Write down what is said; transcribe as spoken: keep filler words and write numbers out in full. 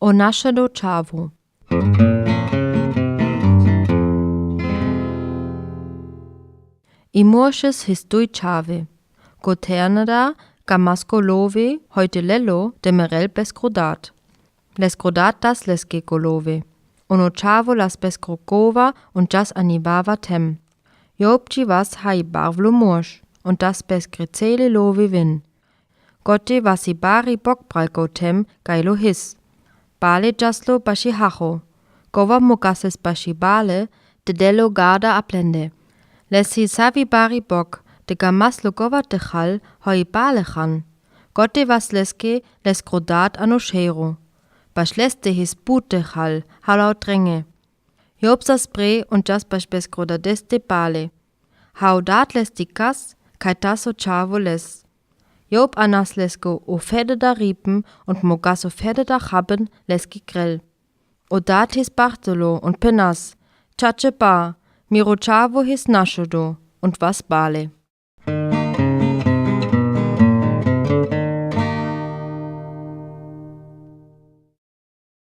O naszedô čawu. I môrszës his tuj čawi. Goternada, gamaskô lowi, hojte lelo, de merel bez grodat. Les grodat das leske golowi. Ono čawo las bez grokowa un czas ani wawa tem. Jopči was haj barwlu môrsz, un das bez greceli lowi win. Goti was i bari bok bral gotem gajlo his. Bale jaslo baši hacho. Gowa mogases baši bale, de delo garda aplende. Les hi sawi bari bok, de gamaslo gowa de chal, hoj bale chan. Goti was leske, les grodat ano šero. Baš leste his bute chal, halau drenge. Jop sas bre un czas baš bez grodadeste bale. Hau dat les di kas, kaj taso čawo les. Jop anas lesko u fededa ripen un mogaso fededa chaben leski grel. O dat his bartolo un penas, čače ba, miro čawo his našodo, un was bale.